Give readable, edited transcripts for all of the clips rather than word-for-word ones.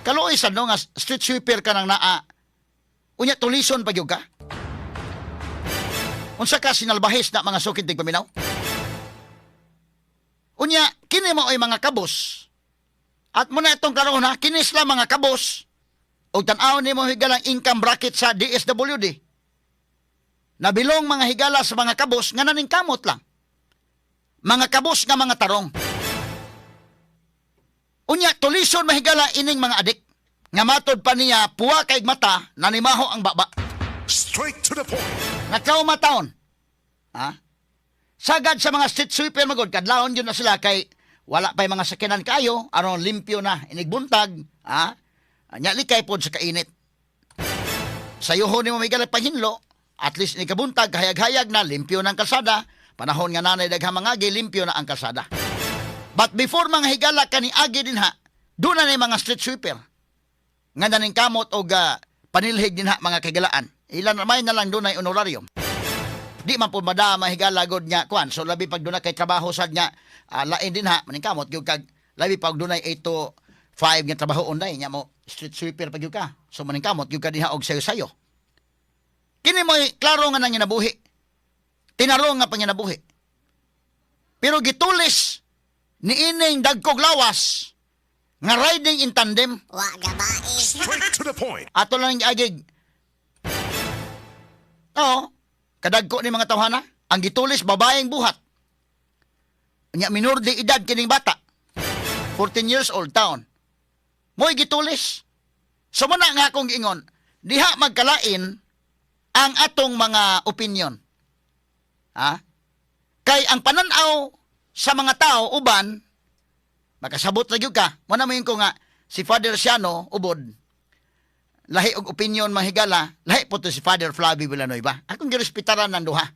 Kaluoy sad no nga street sweeper ka nang naa. Unya tulison pa gyud ka. Unsa ka sinalbahis na mga sukid tigpaminaw? Unya kini mo ay mga kabos. At muna itong karon ha, kini sila mga kabos. Og tan-awon nimo higalang income bracket sa DSWD. Nabilong mga higala sa mga kabos nga naningkamot lang. Mga kabos nga mga tarong. Unya tulison mahigala ining mga adik. Nga matod pa niya puwa kay mata nanimaho ang baba. Straight to the point. Nga trauma taon. Ha? Sagad sa mga street sweeper magod kadlawon gyud na sila kay wala pa'y mga sakinan kayo aron limpyo na inigbuntag, ha? Nya likay pod sa kainit. Sayuhon nimo mahigala paghinlo, at least ni kabuntag kahayag-hayag na limpyo ng kalsada. Panahon nga nanay daghang mga agi, limpyo na ang kalsada. But before mga higala kani agi dinha, doon na ni mga street sweeper. Nga naning kamot og panilhig dinha mga kagilaan. Ilan may na lang doon ay honorarium. Di man po madama higala god nga kuan. So labi pag doon na kay trabaho sad nga lain dinha maning kamot gyud kag labi pag doon ay 8 to 5 nga trabaho unday nya mo street sweeper pag gyud ka. So maning kamot gyud ka dinha og sayo-sayo. Kini mo'y klaro nga nanginabuhi. Tinarong nga panginabuhi. Pero gitulis ni ining dagkog lawas nga riding in tandem. Wa gabae. Straight to the point. Ato lang agig. Oo, kadagko ni mga tawhana, ang gitulis babaeng buhat. Nya minor de edad kining bata. 14 years old taon. Mo'y gitulis. So muna nga akong giingon, diha magkalain ang atong mga opinion. Ha? Kay ang pananaw sa mga tao uban makasabot ra gyud ka. Mo na moingon ko nga si Father Siano ubod lahi og opinion mahigala, lahi po to si Father Flavie Villanueva. Akong girespetaran ng duha.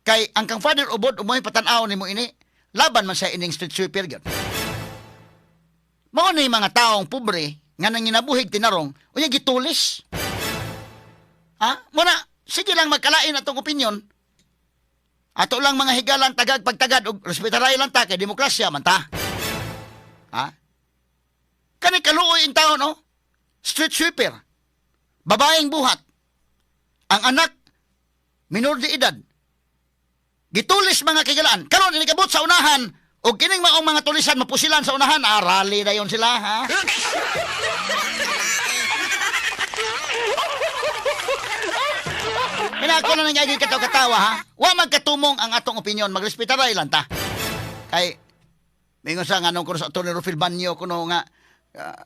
Kay ang kang Father ubod umoy patan-aw nimo ini, laban man sa ining street sweeper gyud. Mao ni mga taong pobre nga nanginabuhig tinarong, unya gitulis. Ha? Muna, sige lang magkalain atong opinion. Ato lang mga higalang tagag pagtagad og respetaray lang ta kay demokrasya man ta. Ha? Kani kaluoy in taon, no? Street sweeper. Babaeng buhat. Ang anak minor de edad. Gitulis mga kigalaan. Karon inikabot sa unahan og kining maong mga tulisan mapusilan sa unahan, rally dayon sila, ha? Minako na nangyagi kataw-katawa, ha? Wa magkatumong ang atong opinion, magrespetaray lang ta. Kay mingon sa nga nung kuno sa Atty. Rufil Banyo kuno nga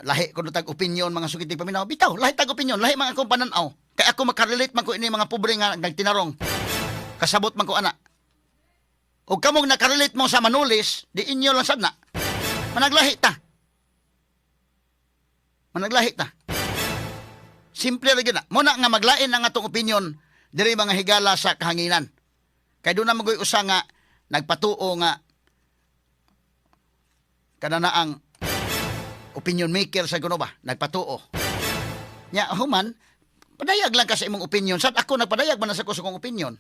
lahi kuno tag opinion mga sukitig paminaw. Bitaw, lahi tag opinion, lahi mga akong pananaw. Kay ako makarelate man ko ini mga pobre nga nagtinarong. Kasabot man ko ana. Og kamong nakarelate mo sa manulis, di inyo lang sad na. Managlahi ta. Managlahi ta. Simple ra gyud na. Muna nga maglain ang atong opinion diri mga higala sa kahanginan. Kay doon na magoy usa nga nagpatuo nga kana na ang opinion maker sa kuno ba, nagpatuo. Nya human, padayag lang ka sa imong opinion. Sad ako nagpadayag man sa ko sa kong opinion.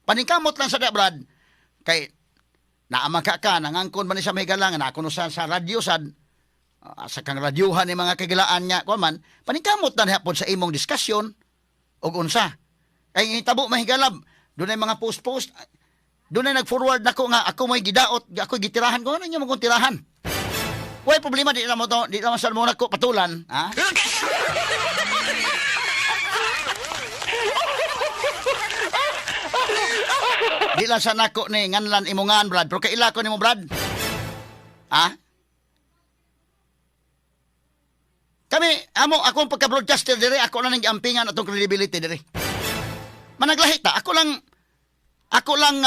Paningkamot lang sa da, Brad. Kay naama ka ka, nangangkon man ni sa mahigala nga na kuno sa radyo sad, sa kang radyuhan ni mga kagilaan nga kuan man, paningkamot na hapon sa imong diskusyon og unsa. Kay hitabo mahigalab, dunay mga post-post, dunay nag-forward nako nga ako may gidaot, ako gitirahan ko, ano inyo mong tirahan? Way problema, di na mo to, di na mo sa mo nako patulan, ha? Di lang sa nako ni nganlan imongan, Brad, pero kaila ko nimo, Brad. Ha? Kami, amo akong pagka-broadcaster dire, ako na ning giampingan atong credibility dire. Managlahi ta, ako lang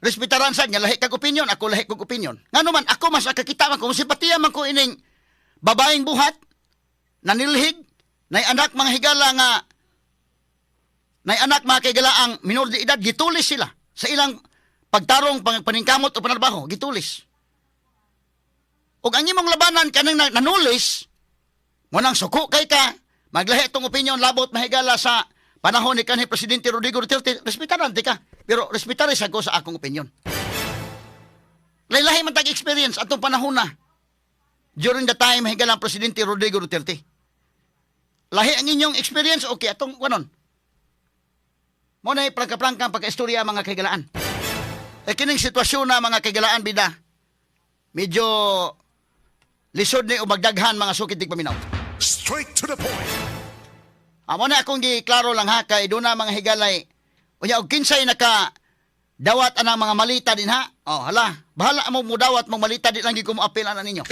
respetaran sa nga lahi kag opinion, ako lahi kog opinion. Ngano man ako mas nakakita man ko, simpatiya man ko ining babaeng buhat nanilhig nay anak mga higala nga nay anak mga kaigala ang minor de edad, gitulis sila sa ilang pagtarong paningkamot o panarbaho, gitulis. Og ang imong labanan kanang nanulis, mo nang suko kay ka, maglahi itong opinion labot mahigala sa panahon ni kanhi Presidente Rodrigo Duterte, respetaran ti ka. Pero respetare sa ko sa akong opinion. Laylahi man tag experience atong panahon na. During the time higalang Presidente Rodrigo Duterte. Lahi ang inyong experience, okay, atong kuanon. Mo na prangka-prangka ang pagkaistorya, mga kahigalaan. E kining sitwasyon na, mga kahigalaan, bida, medyo lisod ni o magdaghan, mga sukit paminaw. Straight to the point. Amo na akong giklaro lang ha, kay doon na mga higalay. Unya, og kinsay naka dawat anang mga malita din ha. Oh, hala, bahala mo mudawat mong malita, di lang gyud ko moapil ana ninyo.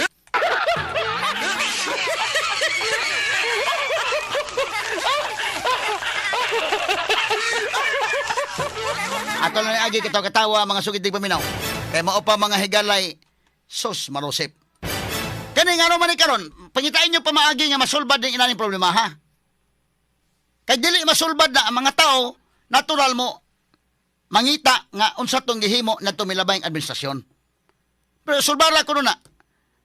Ato lang ni agi katawa-katawa, mga sugid paminaw. Kay mao pa, mga higalay, sos marosip. Kani ngano man ni karon, pangitain nyo pamaagi nga masulbad din inaning problema ha. Kay dili masulbad na ang mga tao, natural mo mangita nga unsa tong gihimo na tumilabayng administrasyon. Pero sulbara ko na.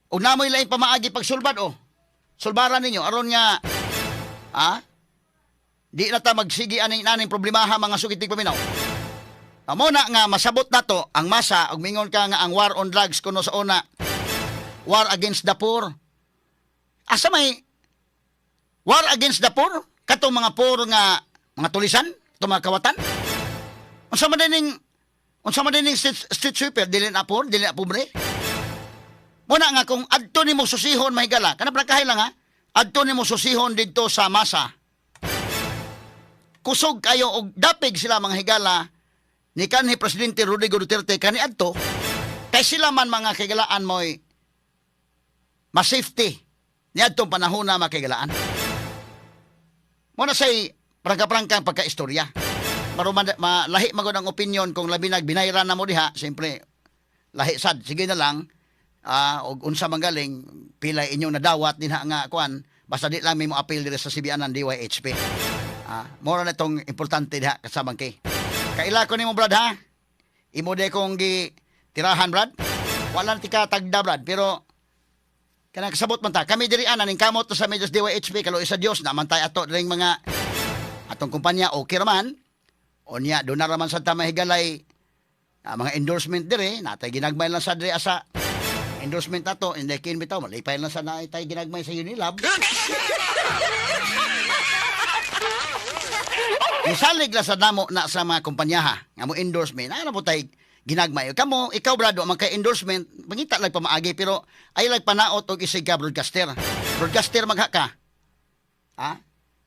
Og namoy laing pamaagi pagsulbad oh. Sulbaran ninyo aron nga di na ta magsigi aning aning problemaha, mga sugitig paminaw. Amo na nga masabot nato ang masa og mingon ka nga ang war on drugs kuno sa una war against the poor. Asa may war against the poor? Katong mga poor nga mga tulisan, katong mga kawatan? Unsa man dining street sweeper, dili na poor, dili na pobre? Muna nga kung adto nimo susihon, mahigala, kana prakahay lang ha. Adto nimo susihon didto sa masa. Kusog kayo og dapig sila, mga higala, ni kanhi Presidente Rodrigo Duterte kani adto kay sila man, mga kahigalaan, mo'y ma-safety ni adtong panahon na, mga kahigalaan. Muna say prangka-prangka ang pagkaistorya. Maruman, malahi magod ang opinion kung labi nag binayran na mo diha, siyempre lahi sad, sige na lang og unsa man galing pila inyong nadawat dinha nga kuan, basta di lang may mo appeal diri sa CBN ng DYHP. Mora na itong importante diha kasamang kay. Kaila ko nimo, Brad, ha. Imo de kong gi tirahan, Brad. Wala na tika tagda, Brad, pero kanang kasabot man ta. Kami diri ana ning kamot sa Medios DYHP, kaluoy sa Dios na man tay ato diring mga atong kumpanya, okay raman. Unya do na raman sa ta, mahigalay, mga endorsement dire, natay ginagmay lang sa dire asa endorsement ato, hindi kin bitaw malipay lang sa naitay ginagmay sa Unilab. Misalig lang sa namo na sa mga kumpanya ha, nga mo endorsement, ano po tay ginagmay. Kamo, ikaw, brado, man kay endorsement, mangita lang pamaagi, pero ay lang panaot og isig ka broadcaster. Broadcaster magha ka. Ha?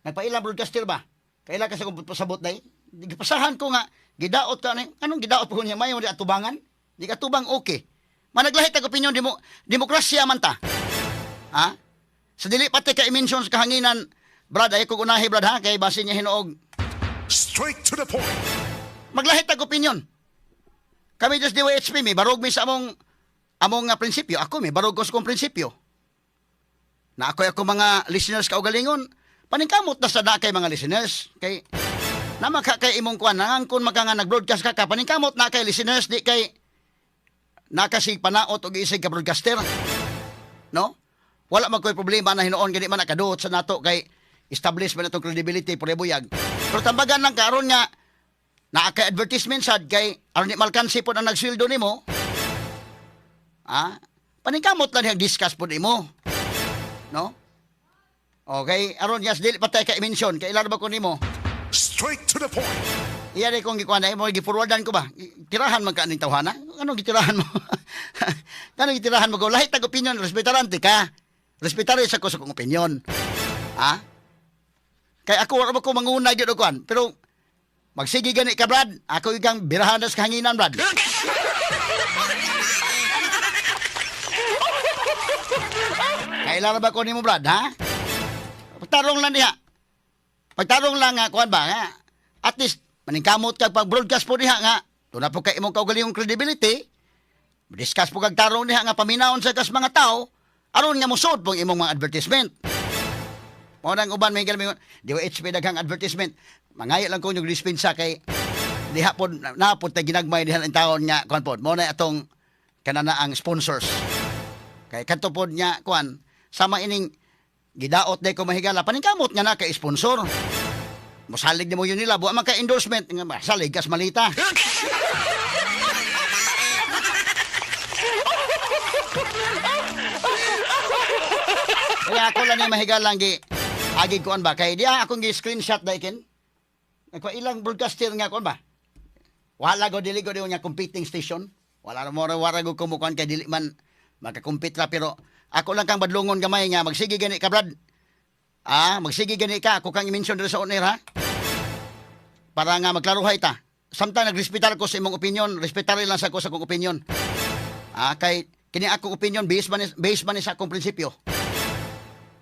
Nagpaila broadcaster ba? Kaila ka sa kong pasabot day? Gipasahan ko nga, gidaot ka, anong gidaot po niya? Mayo di atubangan? Di ka tubang okay. Managlahit ang opinion, demokrasya man ta. Ha? Sa dili pati ka i-mention sa kahanginan, Brad, ay kong unahi, Brad, ha? Kay basin niya hinuog. Straight to the point. Maglahit ang opinion. Kami just DYHP, may barog mi sa among nga prinsipyo. Ako, may barog ko sa kong prinsipyo. Na ako mga listeners kaugalingon, paningkamot na sa na kay mga listeners. Kay, namaka kay imong kuan, nangangkon maka nga nag-broadcast ka ka, paningkamot na kay listeners, di kay nakasig panaot og isig ka broadcaster. No? Wala man ko'y problema na hinuon gani man nakaduot sa nato kay establishment atong credibility pure buyag. Pero tambagan lang karon nga naa kay advertisement sad kay aron di malkansi pod ang nagsweldo nimo. Ah, paningkamot lang niyang discuss pod nimo. No? Okay, aron yes dili pa tay ka i-mention kay ilan ba ko nimo? Straight to the point. Iya rin kong gikuan na mo gi-forwardan ko ba? Tirahan man ka aning tawhana? Anong gitirahan mo? Anong gitirahan mo ko? Lahi tag opinion, respetarante ka. Respetare sa ko sa kong opinion. Ha? Kay ako wala ba ko manguna gyud og kuan, pero magsige gani ka, Brad. Ako ikang birahan sa kahanginan, Brad. Kailan ba ko nimo, Brad, ha? Pagtarong lang diha. Pagtarong lang nga kuan ba nga. At least maningkamot ka pag broadcast po diha nga. Doon na po kay imong kaugalingong credibility. Discuss po kag tarong diha nga paminawon sa kas mga tao aron nga mosod pong imong mga advertisement. Mao nang uban may galmi di wa HP daghang advertisement. Mangayo lang ko yung dispensa kay diha pod na pod tay ginagmay diha ang taon nga kuan pod. Mao na atong kanana ang sponsors. Kay kadto pod nya kuan sama ining gidaot day ko, mahigala, paningkamot nga na kay sponsor. Mosalig nimo yun nila, buwa man kay endorsement nga salig kas malita. Kaya ako lang ni mahigalang gi agig kuan ba kay diya akong gi screenshot daikin. Nagpa ilang broadcaster nga kuan ba? Wala go, dili go nga competing station. Wala ra mo wala go kumukuan kay dili man makakumpit ra, pero ako lang kang badlongon gamay nga magsige gani ka, brad. Ah, magsige gani ka, ako kang i-mention diri sa on air, ha. Para nga magklaruhay ta. Samtang nagrespetar ko sa imong opinion, respetare lang sa ko sa akong opinion. Ah, kay kini akong opinion base man ni sa akong prinsipyo.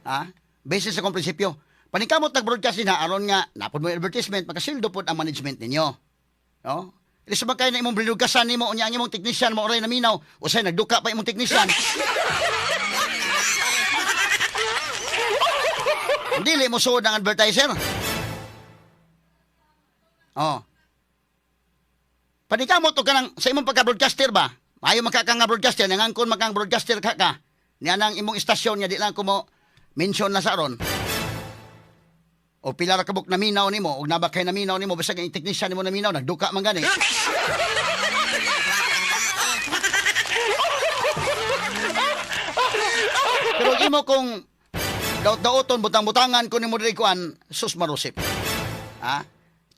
Ah, base sa akong prinsipyo. Paningkamot nag-broadcast din ha, aron nga napod mo advertisement, makasildo pod ang management ninyo. No? Ilis ba kayo na imong broadcastan nimo, unya ang imong technician mo oray naminaw, usay nagduka pa imong technician. Dili mo suod ang advertiser. Oh. Paningkamot og kanang sa imong pagka-broadcaster ba? Maayo man ka nga broadcaster, nangangkon man kang broadcaster ka ka. Niya nang imong istasyon nga di lang ko mo mention na sa aron. O pila ra kabuk naminaw nimo, og naba kay naminaw nimo, bisag ang technician nimo naminaw, nagduka man gani. Pero imo kung daot-daoton, butang-butangan ko nimo diri kuan, sus marusip. Ha?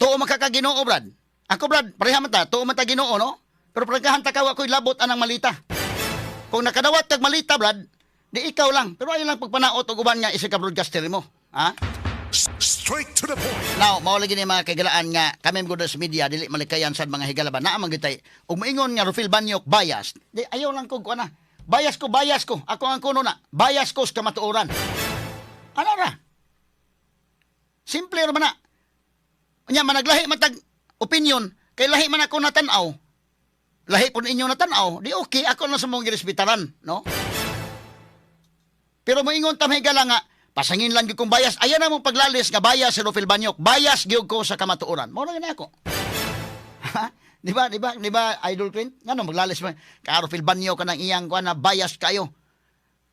Tuo man ka Ginoo, brad. Ako, brad, pareha man ta, tuo man ta Ginoo, no? Pero prangkahan ta kawa ko'y labot anang malita. Kung nakadawat kag malita, brad, di ikaw lang. Pero ayaw lang pagpanaot og uban nga isa ka broadcaster mo. Ha? Straight to the point. Now, mao lagi ni mga kaigalaan nga kami gud sa media dili malikayan sad mga higala ba naa man gyud tay ug moingon nga Rufil Banyok bias. Di ayaw lang kog kuan na. Bias ko, bias ko. Ako ang kuno na. Bias ko sa kamatuoran. Ano ra? Simple ra man na. Unya managlahi man tag opinion kay lahi man ako natan-aw. Lahi pud inyo natan-aw, di okay ako lang sa mong girespetaran, no? Pero moingon ta mahigala nga pasangin lang gyud kong bias. Ayan na mong paglalis nga bias si Rufil Banyok. Bias gyud ko sa kamatuoran. Mao na gani ako. Ha? Di ba, di ba, di ba, Idol Clint? Ngano maglalis man? Ka Rufil Banyok ka nang iyang kuan na bias kayo.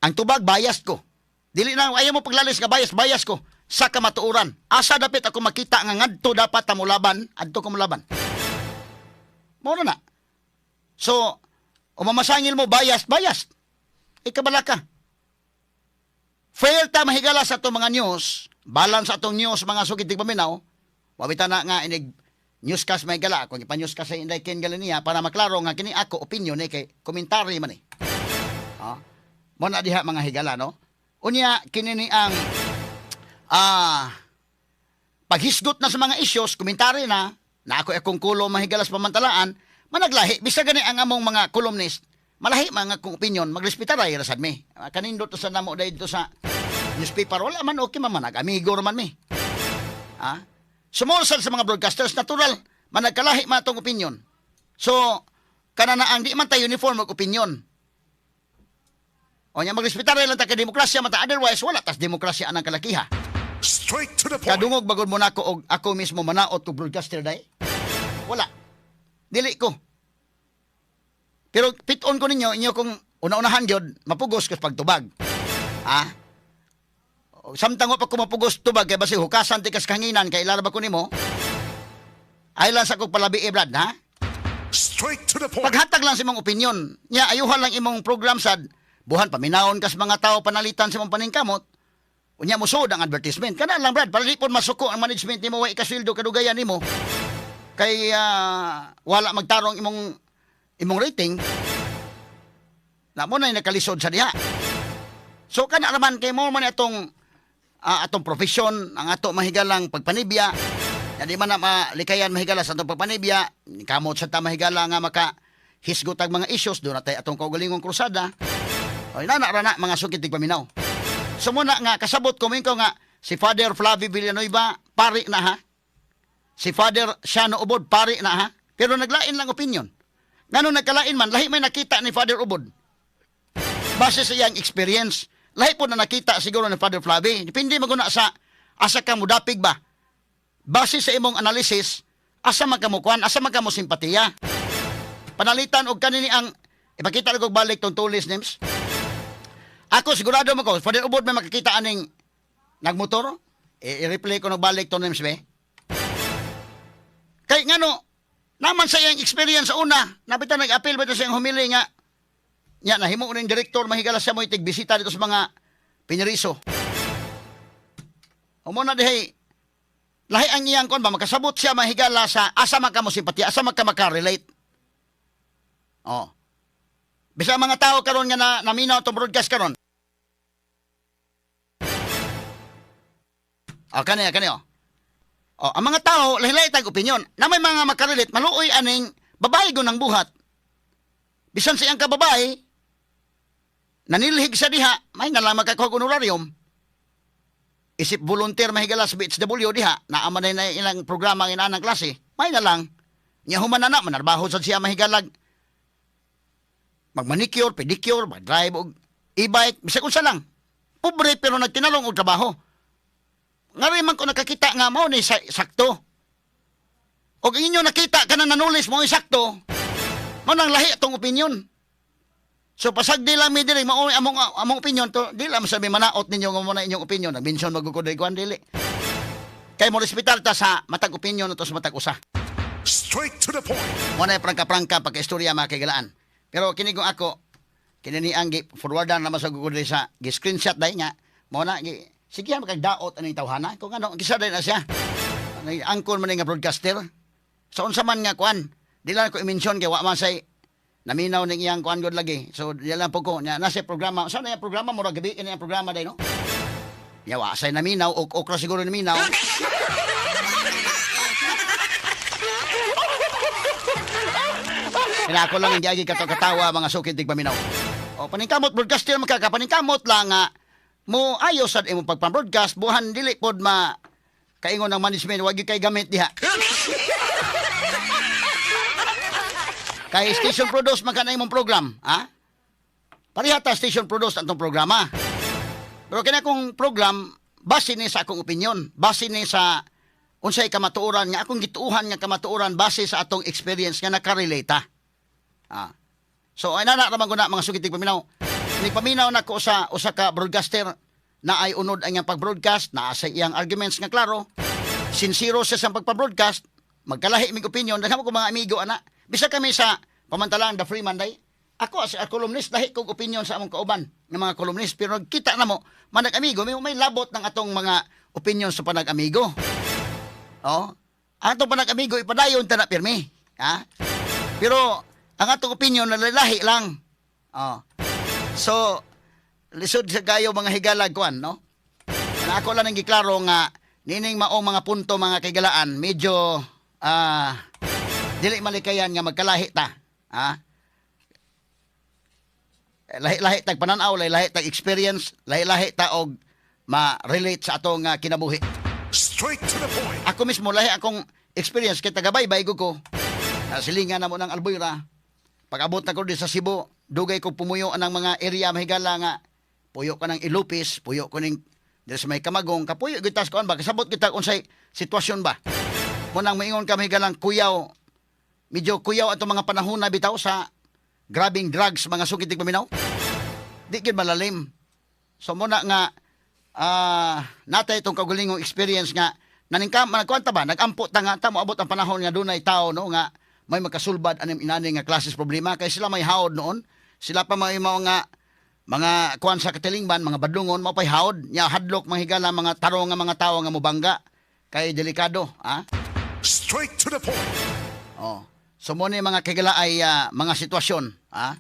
Ang tubag bias ko. Dili na ayaw mo paglalis nga bias, bias ko sa kamatuoran. Asa dapit ako makita nga ngadto dapat ta molaban, adto ko molaban. Mao na na. So, umamasangil mo bias, bias. Ikabala ka. Fair ta mahigala sa atong mga news, balance sa atong news mga sugid tigpaminaw. Wawita na nga inig newscast mahigala kung ipa-newscast sa Inday Ken Galenia para maklaro nga kini ako opinion ni kay komentary man ni. Ah. Mo na diha mga higala, no? Unya kini ni ang paghisgot na sa mga issues, komentary na, na ako akong kulo mahigala sa pamantalaan, managlahi bisag gani ang among mga columnist, malahi mga akong opinion, magrespetar ay rasad mi. Kanindot to sa namo dahil dito sa newspaper, wala man okay man, nag-amigo man mi. Ha? Sumulsal sa mga broadcasters, natural, managkalahi man atong opinion. So, kanana ang di man tayo uniform og opinion. O nya, magrespetar lang ta kay demokrasya man ta, otherwise wala tas demokrasya anang kalakiha. Straight to the point. Kadungog bagod mo nako og ako mismo manaot og broadcaster day. Wala. Dili ko. Pero pit-on ko ninyo, inyo kung una-unahan gyud, mapugos ko sa pagtubag. Ha? Samtang wa pa ko mapugos tubag kay basi hukasan ti kas kanginan kay ilara ba ko nimo? Ay lang sa kog palabi brad, ha? Straight to the point. Paghatag lang sa imong opinion. Nya ayuhan lang imong program sad. Buhan paminawon kas mga tao panalitan sa imong paningkamot. Unya mosuod ang advertisement. Kana lang brad, para di pod masuko ang management nimo, wa ikasweldo kadugayan nimo. Kay wala magtarong imong rating. Na mo na nakalisod sa diha. So kana raman kay mo man atong atong profesyon, ang ato mahigalang pagpanibya. Ya di man na malikayan mahigala sa atong pagpanibya, kamot sa ta mahigala nga maka hisgot ang mga issues do na tay atong kaugalingong krusada. O inana ra na mga sukit tigpaminaw. So muna nga kasabot ko ko nga si Father Flavie Villanueva pari na ha. Si Father Shano Ubod pari na ha. Pero naglain lang opinion. Ngano nagkalain man, lahi may nakita ni Father Ubod. Base sa iyang experience, lahi po na nakita siguro ni Father Flavie. Depende maguna sa asa ka mudapig ba. Base sa imong analysis, asa man ka mukuan, asa man ka mo simpatiya. Panalitan og kanini ang ipakita og balik tong tulis names. Ako sigurado mo ko, Father Ubod may makakita aning nagmotor. I-replay ko balik tong names be. Kay ngano naman sa iyang experience sa una, napita nag-appeal ba ito sa iyang humili nga nya nahimo ning direktor mahigala siya mo itig bisita dito sa mga Piniriso. O mo na dihay, lahi ang iyang kon ba, makasabot siya mahigala sa asa man ka mo simpatiya, asa man ka makarelate. Oh. Bisa mga tao karon nga na naminaw itong broadcast karon. O, kani, kani, oh. O, ang mga tao, lahi-lahi tag opinion. Na may mga makarelate, maluoy aning babae go ng buhat. Bisan sa iyang kababae, nanilhig sa diha, may nga lang makakuha honorarium. Isip volunteer mahigala sa BHW diha, naama na ilang programa ang inaanang klase, may na lang. Nya human na na, manarbaho sad siya mahigalag. Magmanicure, pedicure, mag-drive og e-bike, bisag unsa lang. Pobre pero nagtinalong og trabaho. Nga rin man ko nakakita nga mao ni sakto. Og inyo nakita ka na nanulis mo sakto, mao nang lahi atong opinion. So pasag di lang mi diri mao among among opinion to, di lang sabi manaot ninyo nga mo na inyong opinion. Nagmension magugod diri kuan dili. Kay mo respetar ta sa matag opinion to sa matag usa. Straight to the point. Mo na prangka-prangka pagka-istorya mga kaigalaan. Pero kini kung ako kini ni ang forwardan naman sa gugod diri sa gi-screenshot dai nga mo na gi sige makagdaot aning tawhana kung ano kisa dai na siya. Angkon man nga broadcaster. Sa unsa man nga kuan, di lang ko i-mention kay wa man say naminaw ning iyang kuan gud lagi. So di lang po ko nya nasa programa. Sa na iyang programa murag gabi ini ang programa dai no. Ya wa say naminaw ok okra siguro naminaw. Kaya ako lang ang giagi kato katawa mga sukid tigpaminaw. O paningkamot broadcaster makakapaningkamot lang nga mo ayos sad imong pagpa-broadcast buhan dili pod ma kaingon ng management wag gyud kay gamit diha. Kay station produce man kana imong program, ha? Pareha ta station produce atong programa. Pero kini akong program base ni sa akong opinion, base ni sa unsay kamatuoran nga akong gituohan nga kamatuoran base sa atong experience nga nakarelate ta. Ah. So ay nana raman ko na mga sugid tigpaminaw. Nigpaminaw nako sa usa ka broadcaster na ay unod ang iyang pag-broadcast, naa sa iyang arguments nga klaro. Sincero siya sa pagpa-broadcast, magkalahi mig opinion, daghan ko mga amigo ana. Bisa kami sa pamantalang The Free Monday, ako as a columnist lahi kog opinion sa among kauban nga mga columnist, pero nagkita na mo manag-amigo, may labot ng atong mga opinion sa panag-amigo. Oh, ang atong panag-amigo ipadayon ta na pirmi, ha? Pero ang atong opinion nalalahi lang. Oh. So lisod sa kayo mga higalag kuan, no? Na ako lang ang giklaro nga nining maong mga punto mga kaigalaan medyo dili malikayan nga magkalahi ta, ha? Lahi-lahi tag panan-aw, lahi-lahi tag experience, lahi-lahi ta og ma-relate sa atong kinabuhi. Straight to the point. Ako mismo lahi akong experience kay tagabaybay ko. Silingan na mo ng Albuera. Pag-abot na ko di sa Cebu, dugay ko pumuyo anang mga area mahigala nga puyo ka ng Ilupis, puyo ko ning diri sa may Kamagong, kapuyo gyud tas kuan ba, kasabot kita unsay sitwasyon ba. Munang moingon ka mahigalang kuyaw, medyo kuyaw atong mga panahon na bitaw sa grabing drugs mga sukit tigpaminaw. Di gyud malalim. So muna nga natay itong kagulingong experience nga naningkam nagkwanta ba, nagampo ta nga ta moabot ang panahon nga dunay tao no nga may makasulbad aning inani nga klases problema kay sila may haod noon, sila pa may mga kuan sa katilingban, mga badlungon mao pay haod nya hadlok mga higala mga tarong nga mga tawo nga mobangga kay delikado, ha? Straight to the point. Oh. So mo ni mga kigala ay mga sitwasyon, ha?